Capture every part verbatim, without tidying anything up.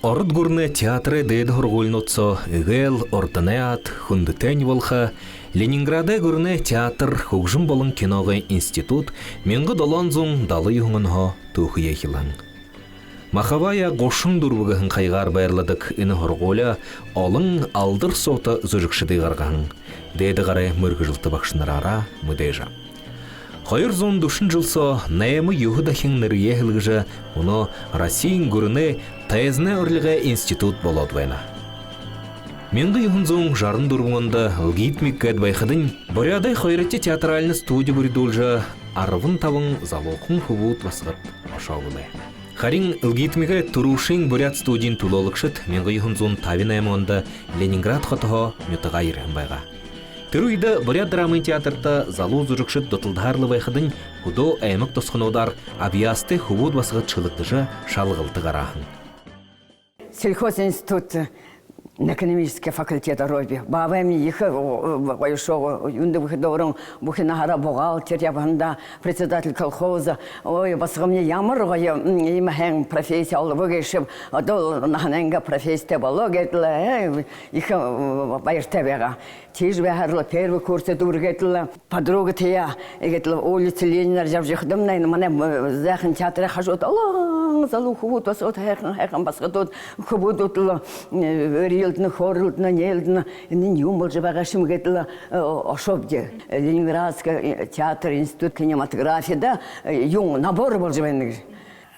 Ород гүрэнэй театрай дээдэ һургуулинууд соо эгээл урданай аад, хүндэтэйнь болохо Ленинградай гүрэнэй театр, хүгжэм болон киногой институт мянга долоон зуун далан юһэн онһоо түүхэеэ эхилһэн. Маховая гушан дүрбэ гэһэн хаягаар байрладаг энэ һургуули олон алдар суута зүжэгшэдые гаргаһан, дээдэ гарай мэргэжэлтэ багшанараараа мэдээжэ. Хоёр зуун дүшэн жэл соо найма-юһэ дахин нэрэеэ һэлгэжэ, мүнөө Россиин гүрэнэй тайзанай урилгын институт болоод байна. Мянга юһэн зуун жаран дүрбэн ондо ЛГИТМИК гээд байхадань, Буряадай хоёрдохи театральна студи бүридүүлжэ, арбан табан залуухан хүбүүд басагад ошоо бэлэй. Харин ЛГИТМИК-эй түрүүшын буряад студиин түлөөлэгшэд мянга юһэн зуун табин найман ондо Ленинград хотоһоо нютагаа ерэһэн байгаа. Тэрэ үедэ Буряад драмын театрта залуу зүжэгшэд дуталдаһаар лэ байхадань, хүдөө аймаг тосхонуудаар абьяастай хүбүүд басагад шэлэгдэжэ, шалгалта гараһан. Сельхозинститут, экономический факультет орооби. Баабаймни ехэ, о, о, гоёшоо, юундэ бүхы дүүрэн, бүхы наһаараа бухгалтер ябаһан даа, председатель колхоза. Ой, басагамни ямар гоё, м, иимэ һайн профессия олобо гээшэб, одоол наһанайнгаа професситэй болоо гээд лэ, э, ехэ, э, баяртай байгаа. Тиижэ байхадаа лэ первый курс дүүргээд лэ, подругатаяа, иигээд лэ улица Ленинээр ябажа ябахадамнай, энэ манай, э, заахан театрай хажууда олон залуу хүбүүд басагад, һайхан, һайхан басагадууд, хүбүүдүүд лэ, э, эрьелдэнэ, хөөрэлдэнэ, нээлдэнэ, энэнь юун боложо байгаа шэм гээд лэ, э, ошообди. Ленинградская, э, театр, институт кинематографияда, э, юун, набор боложо байна гэжэ.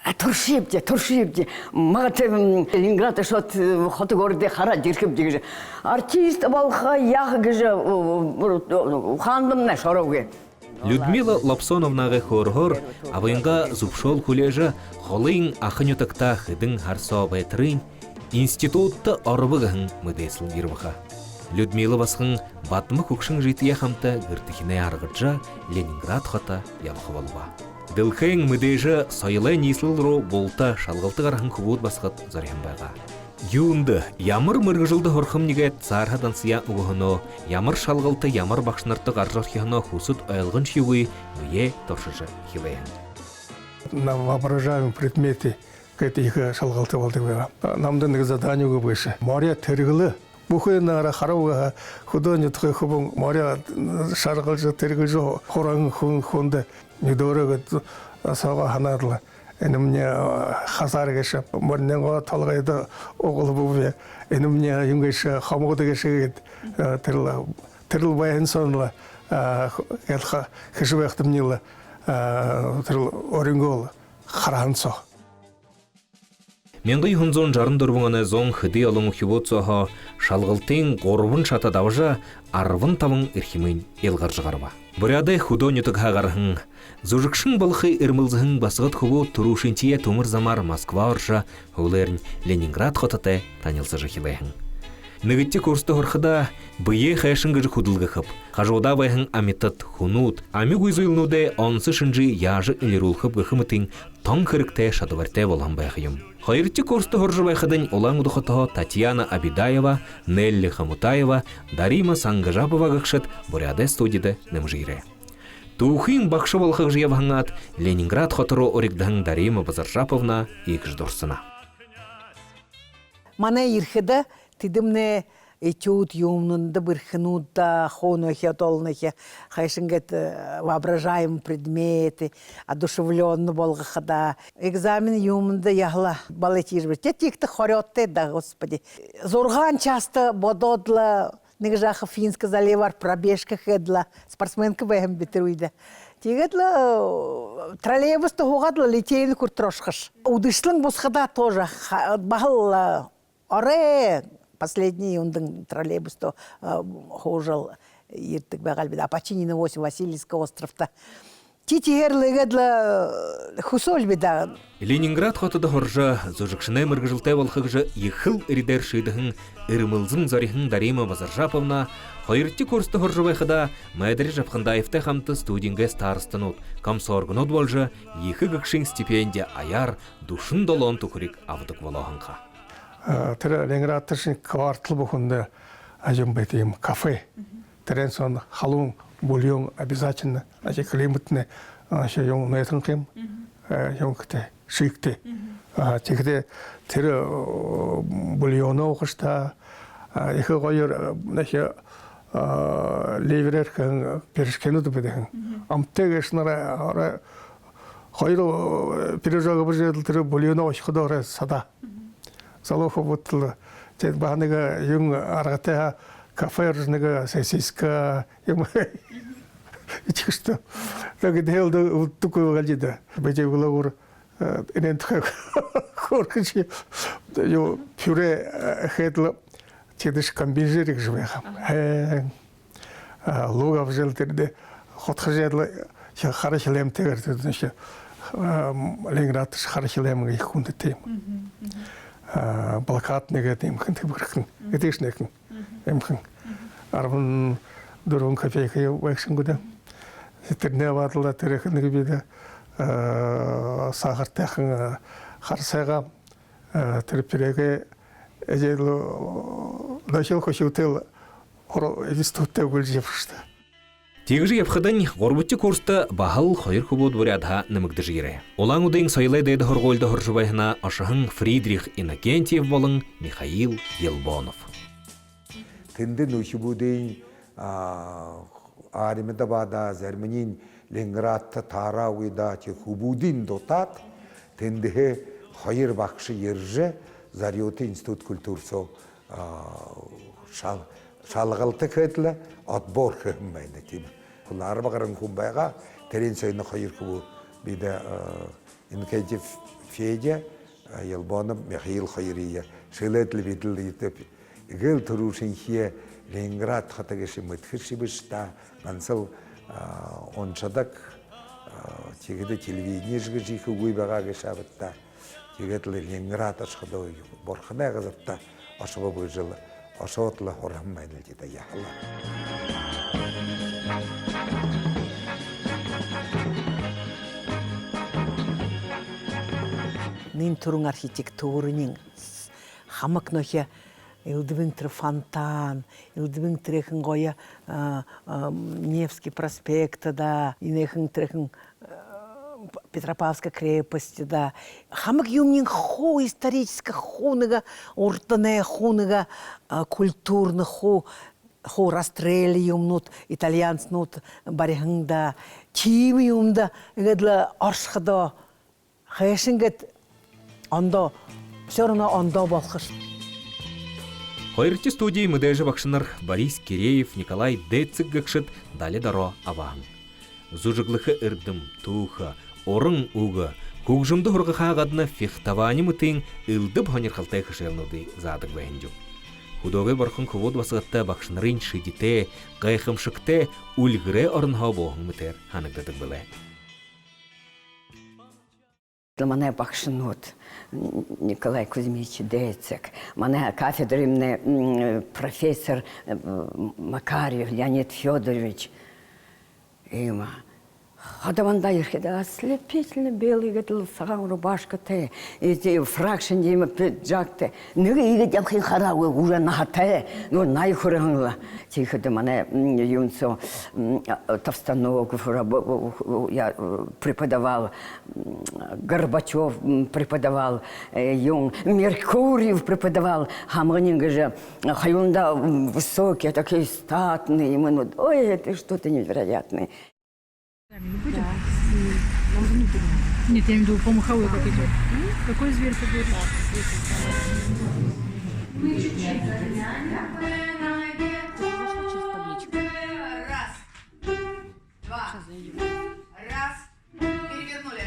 А, туршыебди, туршыебди. Магадгүй, м, Ленинград ошоод, э, хото городые хараад ерэхэбди гэжэ. Артист болохо, яаха гэжэ, э, э, ухаандамнай ороогүй. Людмила Лопсоновнагай хөөрэһөөр, абынгаа зүбшөөл хүлеэжэ, холын Аха нютагта хэдэн һара соо байтарынь институтта оробо гэһэн мэдээсэл ерэбэ ха. Людмила басаган Бадма хүгшэн эжытэеэ хамта гэртэхинээ аргажа, Ленинград хото ябаха болобо. Дэлхэйн мэдээжэ соёлой ниислэл руу булта шалгалта гараһан хүбүүд басагад зориһон байгаа. Юундэ, ямар мэргэжэлдэ һурахамни гээд саарһа дансаяа үгэһэнөө, ямар шалгалта, ямар багшанарта гаража орхиһоноо хүсэд ойлгоншьегүй, бэеэ туршажа эхилээ һэн. На воображаемые предметы гээд ехэ шалгалта болодог байгаа. Намда нэгэ задание үгэбэ гээшэ. Морёо тэргэлээ. Бүхы наһаараа хараб һаа, хүдөө нютагай хүбүүн морёо шаргалжа, тэргэлжэ һураһан хүн хүндэ нюдөөрөө гээд соогоо һанаад лэ: «Энэмни, э, хазаар гээшэ, мориной толгойдо углуб бэ. Энэмни юун гээшэ, хомогууд гээшэ», — гээд, э, тэрэл, тэрэл байһан соонь лэ, э, гэлхэ хэжэ байхадамни лэ, э, тэрэл өөрынгөө лэ хараһан соо. Мянга юһэн зуун жаран дүрбэн оной зон хэды олон үхибүүд сооһоо шалгалтын гурбан шата дабажа, арбан табан эрхимынь илгаржа гараба. Буряадай хүдөө нютагһаа гараһан, зүжэгшэн болохые эрмэлзэһэн басагад хүбүүд түрүүшынхиеэ түмэр замаар Москва орожо, һүүлээрнь Ленинград хототой танилсажа эхилээ һэн. Нэгэдэхи курста һурахадаа бэеэ хайшан гэжэ хүдэлгэхэб, хажуудаа байһан амитад, хүнүүд, ами гүйзэлнүүдэй онсо шэнжые яажа элирүүлхэб гэхэ мэтын тон хэрэгтэй шадабаритай болоһон байха юм. Хоёрдохи курста һуража байхадань Улаан-Үдэ хотоһоо Татьяна Абидаева, Нелли Хомутаева, Дарима Сангажапова гэгшэд Буряадай студида нэмэжэ ерээ. Түүхын багша болохо гэжэ ябаһан аад Ленинград хото руу уригдаһан Дарима Базаржаповна иигэжэ дурсана. Манай ерэхэдэ тэдэмнай этюд юумэнүүдые, бэрхэнүүдые, хуу нөөхи, одоол нөөхи, хайшан гээд, э, воображаемые предметы, одушевлённо болгоходо, экзамен юумэндэ яһала балай тиижэ бэртэ. Тиихэдэ хорёодтой даа, господи. Зургаан часта бодоод лэ, нэгэ жаахан Финский заливаар пробежка хээд лэ, спортсменка байһан би тэрэ үедэ. Тиигээд лэ, э, троллейбуста һуугаад лэ, Литейнэ хүрэтэр ошохош. Үдэшэлэн бусахадаа тоже ха-, баһал, э, орой последний юундэнь троллейбуста, э, һуужал ерэдэг байгаал би даа. Апочинина восемь, Васильевский островта. Тиигээд лэ, иигээд лэ, э, хүсөөл би даа. Ленинград хотодо һуража, зүжэгшэнэй мэргэжэлтэй болохо гэжэ ехэл эридээр шиидэһэн, эрмэлзэн зориһон Дарима Базаржаповна хоёрдохи курста һуража байхадаа Майдари Жапхандаевтай хамта студиингээ старостанууд, комсоргнууд боложо, ехэ гэгшын стипенди аяар дүшэн долоон түхэриг абадаг болоо һэн ха. Э, тэрэ Ленинград тээшэнь квартал бүхэндэ, а, юм байдаг юм, кафе. Мгм. Тэрээн соонь халуун бульон обязательно, а, климатнай, а, ещё юм, нойтон юм. Мгм. Э, юм гэхэтэй, шиигтэй. Мгм. А, тиихэдэ тэрэ, э, бульоноо уухаш даа, а, ехэ гоёор, э, нэгэ, э, леврээр хэһэн пирожкинууд бэдэһэн. Амтай гээшэнь арай, арай хоёр, э, пирожок абажа ерээд лэ, тэрэ бульоноо уухадаа арай садаа. Залуу хүбүүд лэ, тиигээд баһа нэгэ юун аргатай, кафе орожо нэгэ сосиска юм эдихэ штэ. Тиигээд лэ үдэдэггүй байгаа л даа. Бидэ үглөөгүүр, э, энээн тухай хөөрхэншье, юу, пюре, э, хээд лэ, тиигэдэшье комбижер гэжэ байгаа. Э, а, лук абажа ерээд, тэрэндэ худхажа ерээд лэ, хи-, хара хилээмтэйгээр, тэрэ нэгэ, а, Ленинградта хара хилээмэ ехэ хүндэтэй юм. А, блокадный гээд юм хэн, тиимэрхэн. Эдишнэ хэн. Юм хэн. Арбан дүрбэн копейка юм байгша гү даа. Тэрэнээ абаад лэ, тэрэ хэн, нэгэ бидэ, а, сахартайхан, а, хара сайгаа, а, тэрэ пюрегээ эдеэд лэ, нөөхил хүсэтэй лэ, ород институдта үгүүлжэ ябаха штэ. Тиигэжэ ябахадань гурбадахи курста баһал хоёр хүбүүд буряадһаа нэмэгдэжэ ерээ. Улаан-Үдын соёлой дээдэ һургуулида һуража байһанаа ошоһон Фридрих Иннокентьев болон Михаил Елбонов. Тэндэ нөөхибүүдынь, а, армида баһа даа, зариманиинь Ленинградта таараагүй даа, тиигээд хүбүүдынь дутаад, тэндэһээ хоёр багша ерэжэ, Зарюта институт культуры соо, а, шал-, шалгалта хээд лэ, отбор хэһэн байна, тиимэ. Хүл арба гаран хүн байгаа, тэрээн соонь хоёр хүбүү бидэ, а, Иннокентьев Федя, а, Елбонов Михаил хоёрые шэлээд лэ, бидэ лэ иигээд, эгээл түрүүшынхиеэ Ленинград хото гээшые мэдэхэшье бэшэ даа, гансал, а, уншадаг, а, тиихэдэ телевидениешье гэжэ ехэ үгы байгаа гээшэ ааб даа. Тиигээд лэ Ленинград ошоходоо, бурханай газарта ошобоб гэжэ лэ, ошоод лэ һураһан байна лэ даа, яаха лэ. Нэн түрүүн архитектурынь хамаг нөөхи элдэбын тэрэ фонтан, элдэбын тэрэхэн гоё, а, а, Невский проспект даа, энэхэн тэрэхэн, а, Петропавловская крепость даа. Хамаг юумэниинь хуу историческэ, хуу нэгэ урданай, хуу нэгэ, а, культурна, хуу, хуу Растрелли юумэнүүд, итальянцнууд бариһан даа. Тиимэ юумэндэ иигээд лэ оршоходоо, хайшан гээд ондоо, всё равно ондоо болохош. Хоёрдохи студиие мэдээжэ багшанар Борис Киреев, Николай Дециг гэгшэд дали дороо абаһан. Зүжэглэхэ эрдэм, түүхэ, уран үгэ, хүгжэмдэ һургахаа гадна фехтовани мэтын элдэб һонирхолтой хэшээлнүүдые заадаг байһан юм. Хүдөөгэй бурхан хүбүүд басагадта багшанарынь шэдитэй, гайхамшагтай, үльгэрэй оронһоо бууһан мэтээр һанагдадаг бэлэй. Манай багшанууд, Николай Кузьмич Дециг, манай кафедраймнай, м, профессор, э, Макарьев Леонид Фёдорович. Иимэ. Ходо манда ерэхэдэ ослепительно белый, иигээд лэ сагаан рубашкатай, эти фрак шэнги иимэ пиджактай. Нэгэ иигээд ябахыень хараагүй, уже наһатай, ну, наяа хүрэһэн лэ. Тиихэдэ манай, м, юун соо, м, а, Товстоногов рабо-, я, э, преподавал, м, Горбачёв, м, преподавал, э, юун, Меркурьев преподавал, хамагынь иигэжэ, э, хоюуландаа, м, высокие, такие статные, мы, ну, ой, это что-то невероятное. Сами не будем? Да. М, нам внутренне. Нет, я имею в виду помаховые какие-то. М? Какой зверь ты говоришь? Мы чуть-чуть разминаем. Прошла через табличку. Раз. Два. Сейчас зайдём. Раз. Перевернули.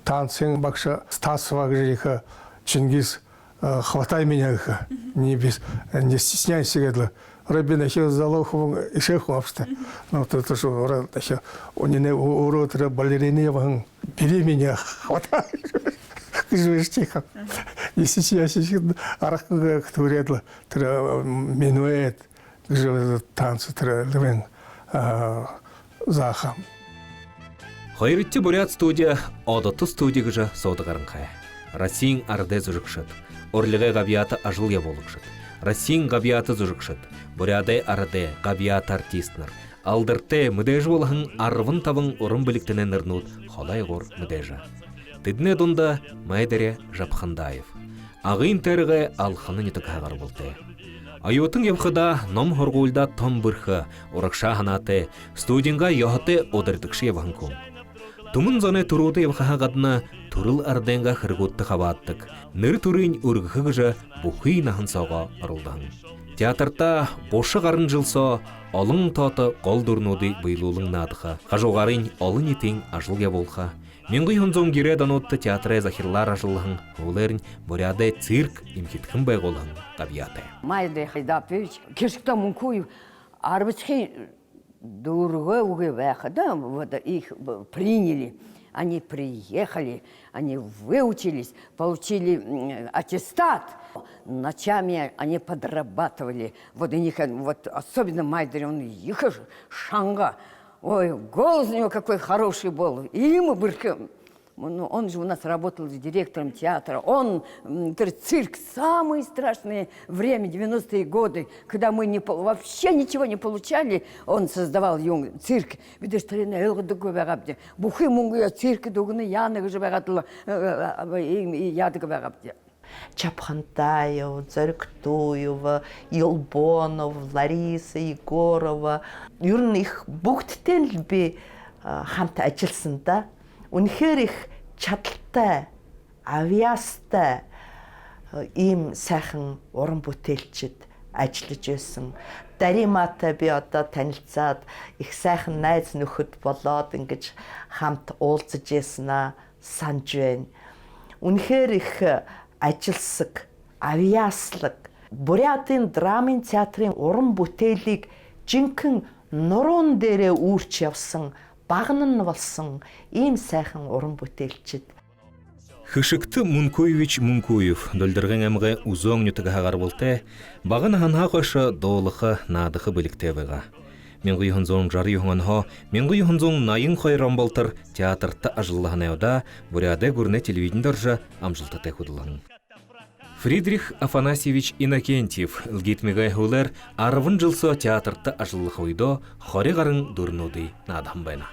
Танцын багша Стасова гэжэ ехэ, Чингис, э, хватай меня гэхэ. Не без, не стесняйся гээд лэ. Рэббин ахи залуу хүн, эшээ хүн абшта. Ну, то, то, что, ора, ахи, үнинэй, у-, урод, ра, балерина ябаһан. Бери меня, хватай. Гэжэ бэшэ тиихэм. Не стесняйся, аргагүй, түрээд лэ. Тэрэ, э, минуэт гэжэ танцы, тэрэ лэбэн, а, зааха. Хоёрдохи буряад студи одото студи гэжэ суудаг гаранхай. Россиин арадай зүжэгшэд, урлагай габьяата ажал ябуулагшад, Россиин габьяата зүжэгшэд, Буряадай арадай габьяата артистнар, Алдартай мэдээжэ болоһон арбан табан уран бэлигтэнэй нэрэнүүд холойгоор мэдээжэ. Тэдэнэй дунда Майдари Жапхандаев, Агын тойрогой Алханын нютагһаа гарбалтай. Оюутан ябахадаа ном һургуулидаа тон бэрхэ, урагшаа һанаатай, студингаа ёһотой ударидагша ябаһан хүн. Түмэн зоной түрүүдэ ябахаһаа гадна түрэл арадайнгаа хэрэгүүдтэ хабаададаг, нэрэ түрыень үргэхэ гэжэ бүхы наһан соогоо оролдоһон. Театрта гуша гаран жэл соо олон тоото гол дүрэнүүдые бэелүүлэн наадаха, хажуугаарынь олониитын ажал ябуулха. Мянга юһэн зуун ерээд онуудта театрай захиралаар ажаллаһан, һүүлээрнь Буряадай цирк эмхидхэн байгуулһан габьяатай. Майдари Хайдапович, Хэшэгтэ Мункуев арбадахи дүүргээ үгы байхада, вот их приняли. Они приехали, они выучились, получили м, аттестат. Ночами они подрабатывали. Вот у них, э, вот особенно Майдари, он ехал шанга. Ой, голос у него какой хороший был. И ему бырхы. Ну, он же у нас работал директором театра. Он, м, говорит, цирк, самые страшные время, девяностые годы, когда мы не, по- вообще ничего не получали, он создавал юн цирк. Бидэ тэрэнээ ойлгодоггүй байгаабди. Бүхы мүнгөө циркдэ үгэнэ, яана гэжэ байгаад лэ, э, э, э, и- и яадаг байгаабди. Чабхантаев, Зоригтуев, Елбонов, Лариса Егорова. Ер нь их, бүгдтэй л би, а, хамта ажилласан даа. Үнэхээр их чадалтай, абьяастай, а, ийм сайхан уран бүтээлчид ажиллаж байсан. Дариматай би одоо танилцаад, их сайхан найз нөхөд болоод, ингэж хамт уулзаж байсанаа санаж байна. Үнэхээр их ажилсаг, абьяаслаг, Буряадын драмын театрын уран бүтээлийг жэнхэн нуруун дээрээ үүрчэ ябаһан, багнан болсон ийм сайхан уран бүтээлчид. Хэшэгтэ Мункуевич Мункуев Дулдаргын аймагай Үзөөн нютагһаа гарбалтай, бага наһанһаа хойшо дуулаха, наадаха бэлигтэй байгаа. Мянга юһэн зуун жаран юһэн онһоо мянга юһэн зуун наян хоёр он болотор театрта ажаллаһанай удаа Буряадай гүрэнэй телевиденидэ орожо, амжалтатай хүдэлһэн. Фридрих Афанасьевич Иннокентьев Эльгитмигай һүүлээр арбан жэл соо театрта ажаллаха үедөө хори гаран дүрэнүүдые наадаһан байна.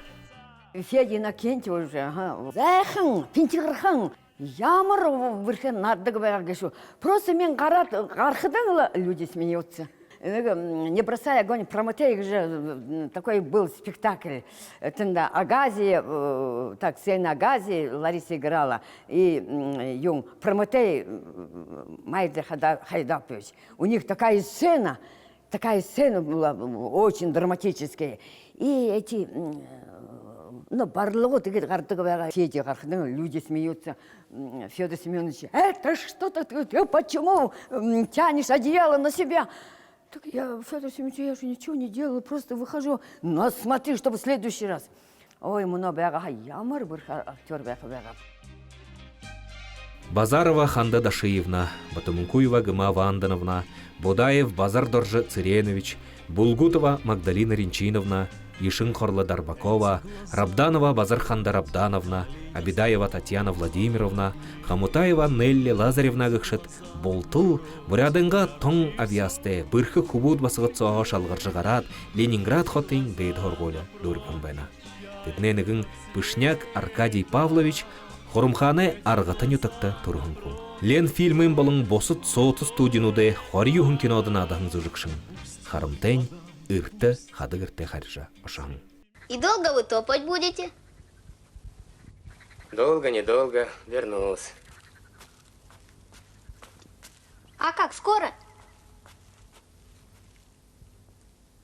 Федя Иннокентьевич уже, ага. Зайхан, пинтигэрхэн, ямар бэрхэ наададаг байгаа гээшэб. Просто мин гараад, гарахадань лэ люди смеются. Э, м, «Не бросай огонь, Прометей» же, м, такой был спектакль. Тэндэ Агазия, э, так, сцена Агазия Лариса играла. И, м, юн, Прометей, м, Майдари Хайда- Хайдапович. У них такая сцена, такая сцена была, м, очень драматическая. И эти, м, ну, барлугад иигээд гарадаг байгаа. Федя гарахадань люди смеются. М, Фёдор Семёнович: «Это что ты, ты почему, м, тянешь одеяло на себя?» Так я: «Фёдор Семёнович, я же ничего не делала, просто выхожу». «Ну, смотри, чтобы в следующий раз». Ой, мүнөө байгаа һаа, ямар бэрхэ актёр байха байгааб. Базарова Ханда Дашиевна, Батомункуева Гыма Вандановна, Будаев Базар-Доржо Цыренович, Булгутова Магдалина Ринчиновна, Ишин-Хорло Дарбакова, Рабданова Базар-Ханда Рабдановна, Абидаева Татьяна Владимировна, Хомутаева Нелли Лазаревна гэгшэд бултал Буряадайнгаа тон абьяастай, бэрхэ хүбүүд басагад сооһоо шалгаржа гараад, Ленинград хотын дээдэ һургуули дүүргэһэн байна. Тэдэнэй нэгэн Пышняк Аркадий Павлович Хурамхаанай Аргата нютагта түрэһэн хүн. Ленфильмын болон бусад суута студинүүдэй хори юһэн кинодо наадаһан зүжэгшэн. Харамтайнь эртэ хада гэртээ харижа ошоһон. И долго вы топать будете? Долго, недолго, вернусь. А как скоро?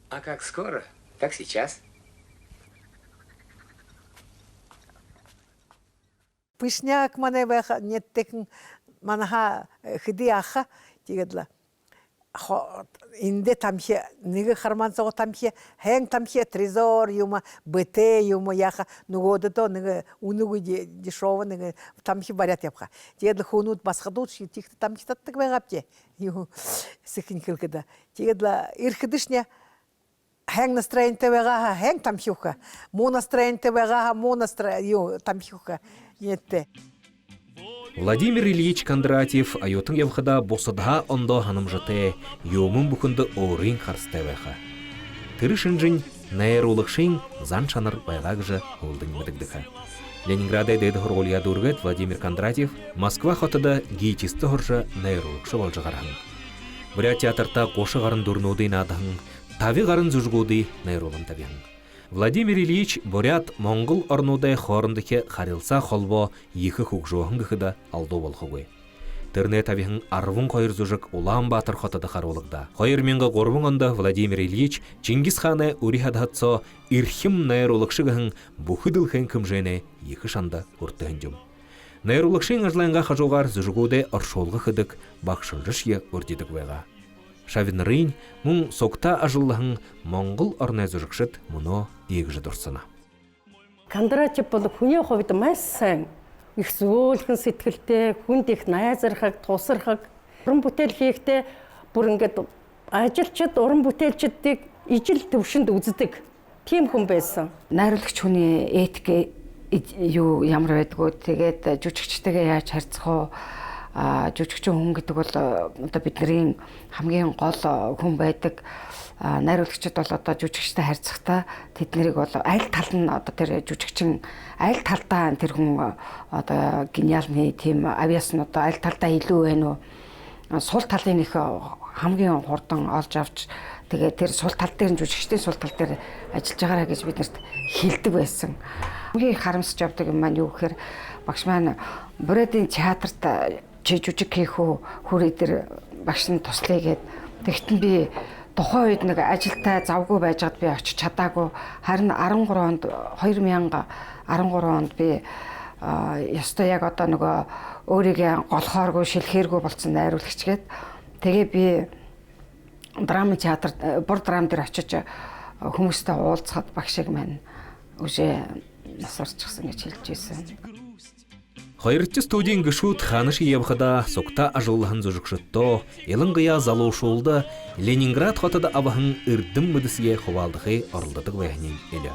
А как скоро, так сейчас. Пышняк манай байха, нютагтаа манайхи, э, хэды аха, тиигээд лэ хо-, эндэ тамхи, нэгэ хармаан соогоо тамхи, һайн тамхи, Трезор юумэ, БТ юумэ яаха, нүгөөдөө нэгэ үнэгүй де-, дешёвый нэгэ тамхи баряад ябаха. Тиигээд лэ хүнүүд, басагадууд шье тиихэдэ тамхи татадаг байгаабди. Юу, сэхынь хэлэхэдэ. Тиигээд лэ ерэхэдэшни һайн настроенитай байгаа һаа, һайн тамхи үгэхэ. Муу настроенитай байгаа һаа, муу настро-, юу, тамхи үгэхэ. Нэтэ. Владимир Ильич Кондратьев оюутан ябахадаа бусадһаа ондоо һанамжатай, юумэн бүхэндэ өөрын харастай байха. Тэрэ шэнжэнь найруулагшын зан шанар байгаа гэжэ һүүлдэнь мэдэгдэхэ. Ленинградай дээдэ һургуулияа дүүргээд Владимир Кондратьев Москва хотодо гитистэ һуража найруулагша боложо гараһан. Буряад театрта гуша гаран дүрэнүүдые наадаһан, таби гаран зүжэгүүдые найруулан табиһан. Владимир Ильич буряад-монгол оронуудай хоорондохи харилсаа холбоо ехэ хүгжөөһэн гэхэдэ алдуу болохогүй. Тэрэнэй табиһан арбан хоёр зүжэг Улаан-Баатар хотодо харуулагдаа. Хоёр мянга гурбан ондо Владимир Ильич Чингис хаанай үри һадаһад соо эрхим найруулагша гэһэн бүхэ дэлхэйн хэмжээнэй ехэ шанда хүртэһэн юм. Найруулагшын ажалайнгаа хажуугаар зүжэгүүдэй оршуулга хэдэг багшанаршье урдидаг байгаа. Шабинарынь, мүн сугтаа ажаллаһан монгол ороной зүжэгшэд мүнөө иигэжэ дурсана. Кондратьев бол хүнэй хувьд маш сайн, ехэ зөөлэхэн сэтгэлтэй, хүндэ ехэ найзархаг, тусархаг. Уран бүтээл хэхэдээ бүри ингээд ажалшад, уран бүтээлшэдые ижэл түвшиндэ үзэдэг. Тиимэ хүн байһан. Найруулагша хүнэй этика, эд-, юу, ямар байдаг вэ? Тиигээд, э, жүжэгшэдтэеэ яаж харьсаха уу? А, жүжэгшэ хүн гэдэг бол, э, одоо бидэнэрэй хамгийн гол, э, хүн байдаг. А, найруулагшад бол одоо жүжэгшэдтэй харьсахдаа тэдэнэрые бол аль тал нь одоо тэрэ жүжэгшын аль талдаа тэрэ хүн, э, одоо гениальный тиимэ авьяас нь одоо аль талдаа илүү байна уу? Сул талынь ехэ, э, хамгийн хурдан олж авч, тиигээд тэрэ сул тал дээрэнь, жүжэгшэдэй сул тал дээрэ ажаллажа байгаарай гэжэ бидэнэртэ хэлэдэг байһан. Хамгийн харамсажа ябадаг юм маань юу гэхээр, багша маань буряадай театрта ши жүжэг хэхэ гү, хүрээ, тэрэ багшань туслая гээд. Тэгтэн би тухай үедэ нэгэ ажалтай, завгүй байжа байгаад би ошожо шадаагүй. Харин арбан гурбан ондо, хоёр мянга арбан гурбан ондо би, а, ёстой яг одоо нэгэ өөрыгөө голхооргүй, шэлэхээргүй болоһон найруулагша гээд. Тиигээ би драма театр, э, Бур драма дээрэ ошожо, э, хүмүүстэй уулзахада багшын маань уже нас урсаһан гэжэ хэлэжэ байһан. Хоёрдохи студиин гэшүүд хаанашье ябахадаа сугтаа ажаллаһан зүжэгшэдтөө, илангаяа залуушуулда Ленинград хотодо абаһан эрдэм мэдэсэеэ хубаалдахые оролдодог байһаниинь эльбэ.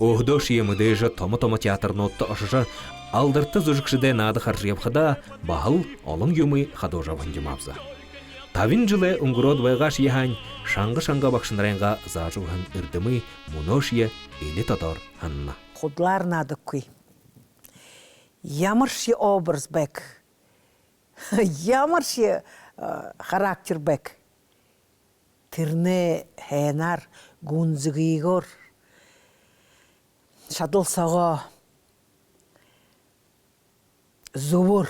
Өөһэдөөшье мэдээжэ томо-томо театрнуудта ошожо, алдарта зүжэгшэдэй наада хаража ябахадаа, баһал олон юумые хадуужа абаһан юм аабза. Табин жэлэй үнгэрөөд байгаашье һаань, шанга-шанга багшанарайнгаа заажа үгэһэн эрдэмые мүнөөшье эли тодоор һанана. Худалаар наадахагүй. Ямаршье образ байг, ямаршье, э, характер байг, тэрэнээ һайнаар, гүнзэгыгөөр, шадал соогоо, зүбөөр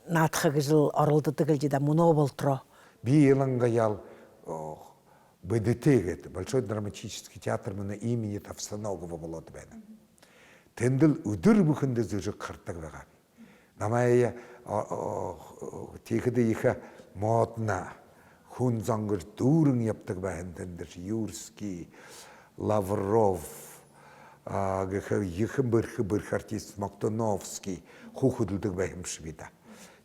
наадаха гэжэл оролдодог лэ даа мүнөө болотороо. Би илангаяал, о, БДТ гээд, Большой драматический театр имени Товстоногова болоод байна. Тэндэл үдэр бүхэндэ зүжэг харадаг байгаа. Намайе, о, о, тиихэдэ ехэ модно, хүн зон гэр дүүрэн ябадаг байһан тэндэ. Юрский, Лавров, а, гэхэ ехэ бэрхэ, бэрхэ артист Мактуновский, хуу хүдэлдэг байһан бэшэ бэзэ даа.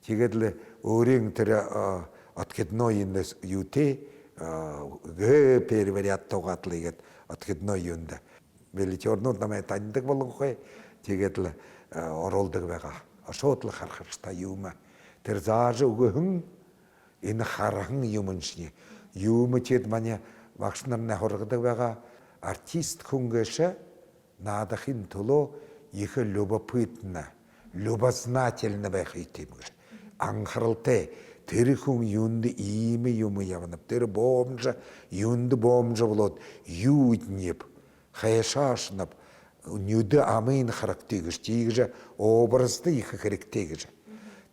Тиигээд лэ өөрын тэрэ, а, откидной юундэ, юутэй, а, гээ, первый ряд туугаад лэ иигээд откидной юундэ. Билетёрнууд намайе танидаг болонхой, тиигээд лэ, а, оруулдаг байгаа. Ошоод лэ харахаш даа юумэ. Тэрэ заажа үгэһэн, энэ хараһан юумэншни. Юумэ, тиигээд манай багшанарнай һургадаг байгаа. Артист хүн гээшэ наадахын түлөө ехэ любопытно, любознательно байха ёһотой юм гэжэ. Анхаралтай. Тэрэ хүн юундэ иимэ юумэ ябанаб, тэрэ бомжо юундэ бомжо болоод, юу эдинэб, хайшаа ошоноб, нюдэ амынь харагты гэжэ, тиигэжэ образда ехэ хэрэгтэй гэжэ.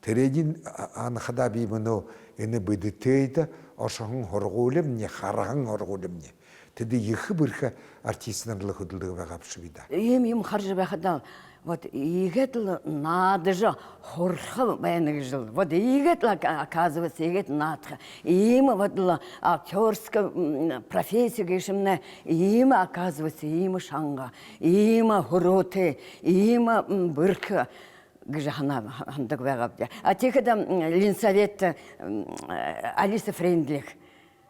Тэрэниинь, а-, анхадаа би мүнөө энэ БДТ-дэ ошоһон һургуулимни, хараһан һургуулимни. Тэдэ ехэ бэрхэ артистнар лэ хүдэлдэг байгаа бэшэ бэзэ даа. Иимэ юумэ хаража байхадаа, вот иигээд лэ наадажа һураха байна гэжэл. Вот иигээд лэ ока-, оказывается, иигээд наадаха. Иимэ вот лэ актёрская, м, профессия гээшэмнай иимэ, оказывается, иимэ шанга, иимэ һүрөөтэй, иимэ, м, бэрхэ гэжэ һана-, һанадаг байгаабди. А тиихэдэ, м, Ленсоветтэ, м, э, Алиса Фрейндлих.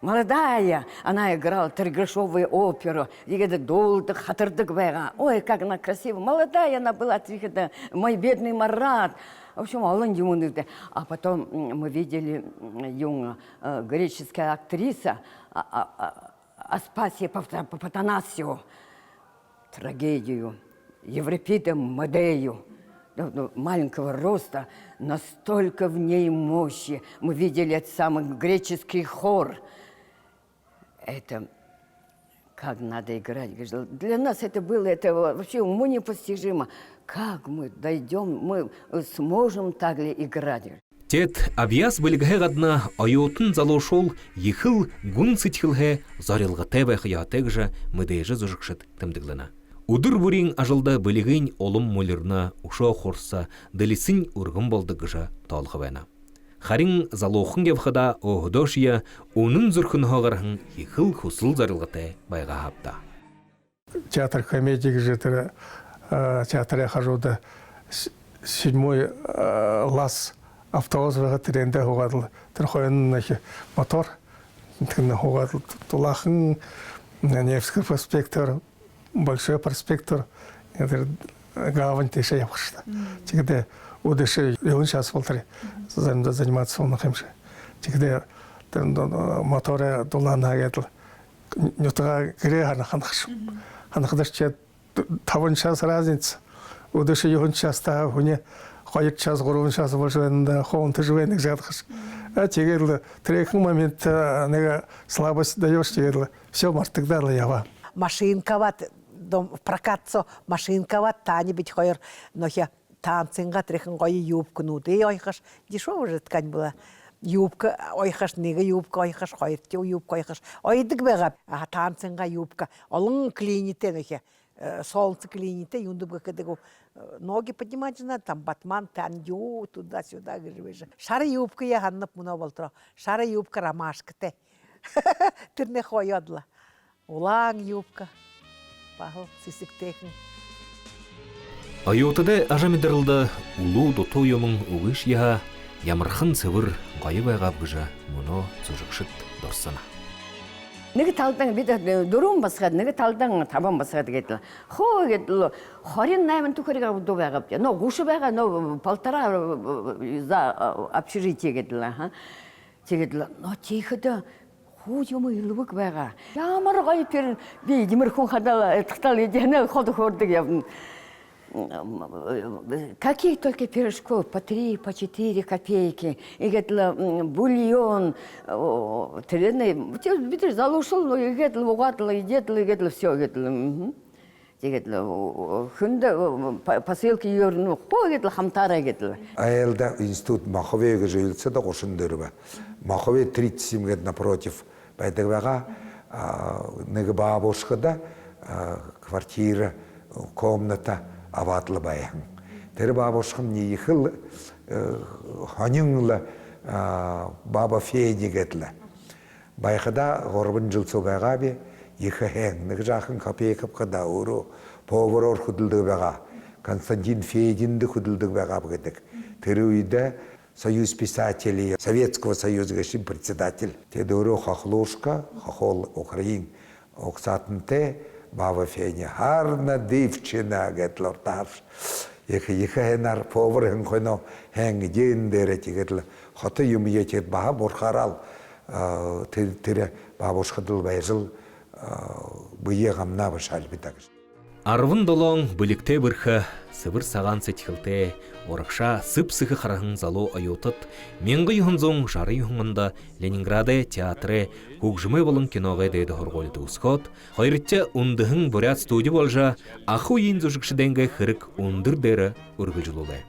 Молодая, она играла тэрэ Гришовую оперу, иигээд дуулдаг, хатардаг байгаа. Ой, как она красива, молодая она была, тиихэдэ, мой бедный Марат. В общем, олон юумэнүүдые. А потом, м, мы видели, м, юун, э, греческая актриса, а, а, а, Аспасия Пафта-, Пафнатию, трагедию, Еврипида Медею, ну, ну, маленького роста, настолько в ней мощи. Мы видели этот самый греческий хор. Это как надо играть. Говорит, для нас это было, это вообще уму непостижимо. Как мы дойдём, мы сможем так ли играть? Теэд абьяас бэлигэһээ гадна оюутан залуушуул ехэл гүн сэдьхэлһээ, зорилготой байха ёһотой гэжэ мэдээжэ зүжэгшэд тэмдэглэнэ. Үдэр бүриин ажалда бэлигынь улам мүлирнэ, үшөө хурса, дэлисэнь үргэн болодог гэжэ тоолохо байна. Харин залуухан ябахадаа өөһэдөөшье үнэн зүрхэнһөө гараһан ехэл хүсэл зорилготой байгаа һааб даа. Театр комедии гэжэ тэрэ, э, театрай хажууда с-, седьмой, э, лаз автобус байгаа, тэрээндэ һуугаад лэ, тэрэ хойно нохи мотор. Тэрэнь һуугаад лэ Тулаахан, Невский проспект, Большой проспект, тэрэ гавань тээшээ ябаха ш даа. Тиигээд үдэшэ юһэн час болотор зан-, заниматься болоно юм шэ. Тиигээд тэрэ мотор дулаана гээд лэ нютагаа гэрээ һана-, һанахаш. Һанахадашье табан час разница. Үдэшэ юһэн частаа һүни, хоёр час, гурбан час болошоо, энэ даа хоонтожо байна гэжэ һанахаш. А тиигээд лэ тэрэ ехэ момент, э, нэгэ слабость даёшь, тиигээд лэ всё, мартагдаад лэ ябаа. Машинка абаад, дом, в прокат соо машинка абаад, Таня бидэ хоёр нохи танцынгаа тэрэ ехэ гоё юбкануудые оёхош. Дешёвая же ткань была. Юбка оёхош, нэгэ юбка оёхош, хоёрдохи юбка оёхош. Оёдог байгаабди. Аха, танцынгаа юбка. Олон линитэй нохи. Э, солнце линитэй, юундэб гэхэдэ гү, э, ноги поднимать же надо, там батман, таньдю, туда-сюда гэжэ байжа. Шара юбкаяа һананаб мүнөө болотороо. Шара юбка ромашкатай. Тэрэнээ оёод лэ. Улаан юбка. Баһал сэсэгтэйхэн. Оюутадай ажамидаралда үлүү дутуу юумэн үгышье һаа, ямархан сэбэр, гоё байгааб гэжэ мүнөө зүжэгшэд дурсана. Нэгэ талдань бидэ, э, дүрбэн басагад, нэгэ талдань табан басагад гээд лэ. Хуу гээд лэ, хорин найман түхэриг абадаг байгаабди. Но гуша байгаа, но полтора, э, за, э, общежитие гээд лэ, аха. Тиигээд лэ, но тиихэдэ хуу юумэ элбэг байгаа. Ямар гоё пир-, би эдимэр хүн хадаа лэ, этигтал эдеэнэл ходо хөөрдэг ябана. М, э, каких только пирожков, по три, по четыре копейки. Игээд лэ, м, бульон, о, тэрэнээ, тэ-, бидэ залуушуул, ну, игээд лэ, уугаад лэ, эдеэд лэ, игээд лэ, всё, игээд лэ, мгм. Тиигээд лэ, о, о, хүндэ, о, по-, посылка ерэһэн, ну, хуу игээд лэ, хамтаараа игээд лэ. Айлда институт Маховой гэжэ улицада гушан дүрбэ. Маховой тридцать семь гээд напротив байдаг байгаа. А, нэгэ бабушкада, а, квартира, комната абаад лэ байһан. Тэрэ бабушкамни ехэл, э, һонин лэ, а, баба Федя гээд лэ. Байхадаа гурбан жэл соо байгааб, ехэ һайн. Нэгэ жаахан копейка абахадаа өөрөө повараар хүдэлдэг байгаа. Константин Фединдэ хүдэлдэг байгааб гэдэг. Тэрэ үедэ Союз писателей Советского Союза гээшын председатель. Тэдэ өөрөө хохлушка, хохол украин угсаатантай, баба Федя. Гарна дівчина гээд лэ урдаһааш. Ехэ, ехэ һайнаар повар һэн хойноо, һайн эдеэн дээрэ, тиигээд лэ хото юумэеэ тиигээд баһа бурхаараа лэ, а, тэрэ, тэрэ бабушкада лэ байжал, а, бэеэ гамнаа бэшэ али бидэ гэжэ. Арбан долоон бэлигтэй бэрхэ, сэбэр сагаан сэдьхэлтэй, урагшаа сэб сэхэ хараһан залуу оюутад мянга юһэн зуун жаран юһэн ондо Ленинградай театрай, хүгжэмэй болон киногой дээдэ һургуули төгсөхөөд, хоёрдохи үндэһэн буряад студи боложо, аха үеын зүжэгшэдэйнгээ хэрэг үндэр дээрэ үргэлжэлүүлээ.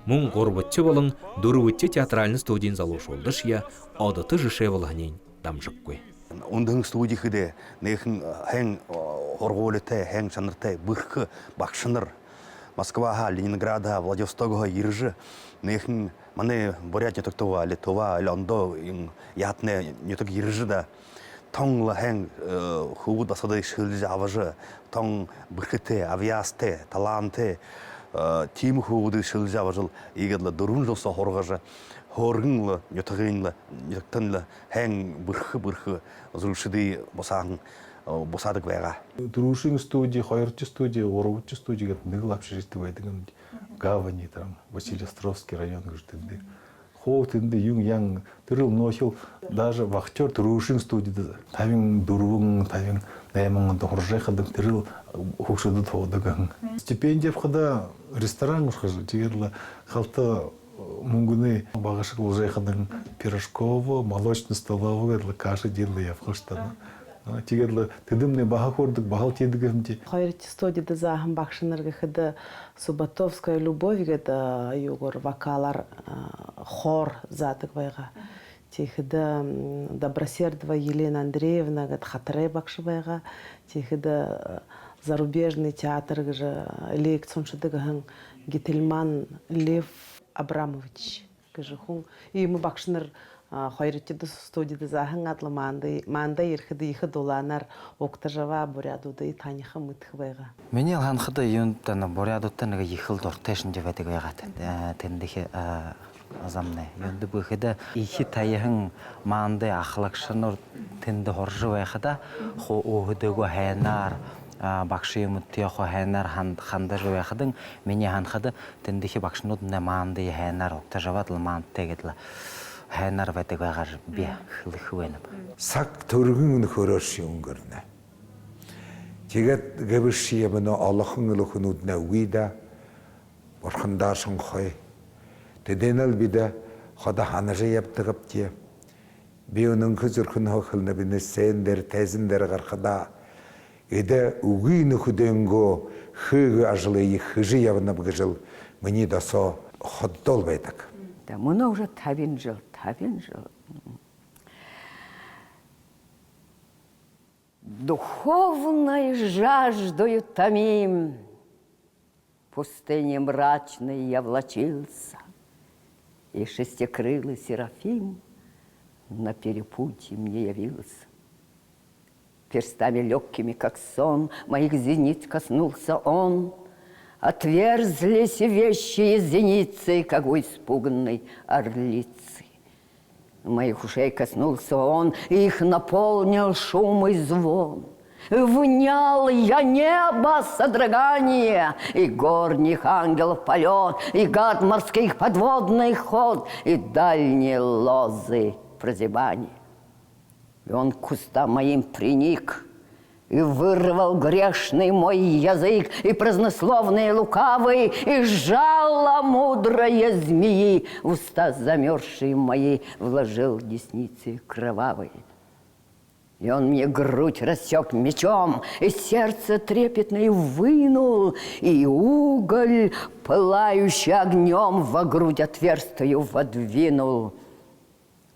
Мүн гурбадахи болон дүрбэдэхи театральна студиин залуушуулдашье одото жэшээ болоһониинь дамжаггүй. Үндэһэн студи гэхэдээ нэгэн һайн, о, һургуулитай, һайн шанартай, бэрхэ багшанар Москваһаа, Ленинградһаа, Владивостокһоо ерэжэ, нэгэн манай буряад нютагтаа али Тува, али ондоо юм яһатанай нютаг ерэжэ даа. Тон лэ һайн, э, хүбүүд басагадые шэлэжэ абажа, тон бэрхэтэй, абьяастай, талаантай, э, тиимэ хүбүүдые шэлэжэ абажал, игээд лэ дүрбэн жэл соо һургажа, һөөргэн лэ нютагынь лэ, нютагтань лэ һайн бэрхэ, бэрхэ зүжэгшэдые бусааһан, э, бусаадаг байгаа. Түрүүшын студи, хоёрдохи студи, гурбадахи студи гээд нэгэл общежити байдаг юм. Гавани, там, Василеостровский район гэжэ тэндэ. Оо, тэндэ юун ян, тэрэл нөөхил даже вахтёр түрүүшын студидэ табин дүрбэн, табин найман ондо һуража байхадань, тэрэл хүгшэдые тоодог һэн. Стипенди абахадаа ресторан ошохо гэжэ, тиигээд лэ халта мүнгэнэй багашаг болжо байхадань Пирожково, молочно-столовая гээд лэ каша эдеэд лэ ябаха һэмди. А, тиигээд лэ тэдэмнай баһа хөөрдэг, баһал тиидэг һэмди. Хоёрдохи студидэ зааһан багшанар гэхэдэ, Субботовская Любовь гээд, а, юугээр, вокалаар, а, хор заадаг байгаа. Тиихэдэ, м, Добросердова Елена Андреевна гээд хатарай багша байгаа. Тиихэдэ, а, зарубежный театр гэжэ лекци уншадаг һэн Гительман Лев Абрамович гэжэ хүн. Иимэ багшанар, а, хоёрдохи студидэ зааһан аад лэ манда, манда ерэхэдэ ехэ дулаанаар угтажа абаа, буряадуудые таниха, мэдэхэ байгаа. Минии һанахада, юундэ, буряадуудта нэгэ ехэл дуратай шэнги байдаг байгаа тэн-, э, тэндэхи, э, замнай. Юундэб гэхэдэ, эхи таяһан манда ахалагшанар тэндэ һуража байхада, хуу өөһэдыгөө һайнаар, а, багша юумэдтэеэ хуу һайнаар хан-, хандажа байхадань, минии һанахада, тэндэхи багшанарнай мандые һайнаар угтажа абаад лэ, манда тиигээд лэ һайнаар байдаг байгаа гэжэ би хэлэхэ байнаб. Саг түргэн нүхэрөөшье үнгэрнэ. Тиигээд гэбэшье мүнөө олохон элүүхэнүүднай үгы даа, бурхандаа шанхай. Тэдээнээл бидэ ходо һанажа ябадагбди. Би үнэнхэ зүрхэнһөө хэлэнэб, энэ сцен дээрэ, тайзан дээрэ гарахадаа, эдэ үгы нүхэдэйнгөө хээгүй ажалые хэжэ ябанаб гэжэл минии досоо хододоол байдаг. Да, мүнөө уже табин жэл, табин жэл. Духовной жаждою томим, пустыне мрачной я влачился, и шестикрылый серафим на перепутье мне явился. Перстами лёгкими, как сон, моих зениц коснулся он. Отверзлись вещие зеницы, как у испуганной орлицы. Моих ушей коснулся он, и их наполнил шум и звон. Внял я неба содрогание, и горних ангелов полёт, и гад морских подводный ход, и дальние лозы прозябание. И он к кустам моим приник, и вырвал грешный мой язык, и празднословные лукавые, и жало мудрое змеи в уста замёрзшие мои вложил десницы кровавые. И он мне грудь рассёк мечом, и сердце трепетное вынул, и уголь, пылающий огнём, во грудь отверстую водвинул.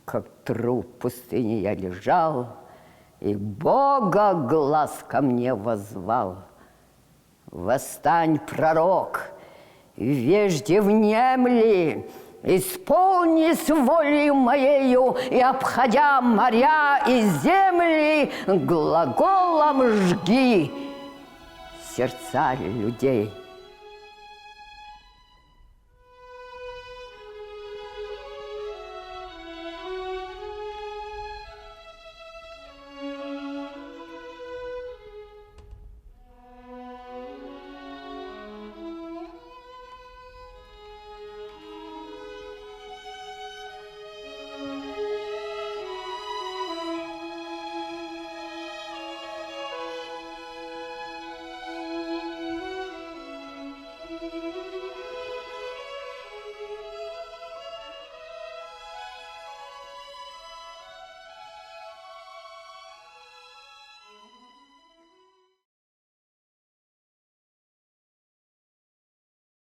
Как труп в пустыне я лежал, и Бога глас ко мне воззвал. Восстань, пророк, и вежде внемли, исполнись волею моею, и, обходя моря и земли, глаголом жги сердца людей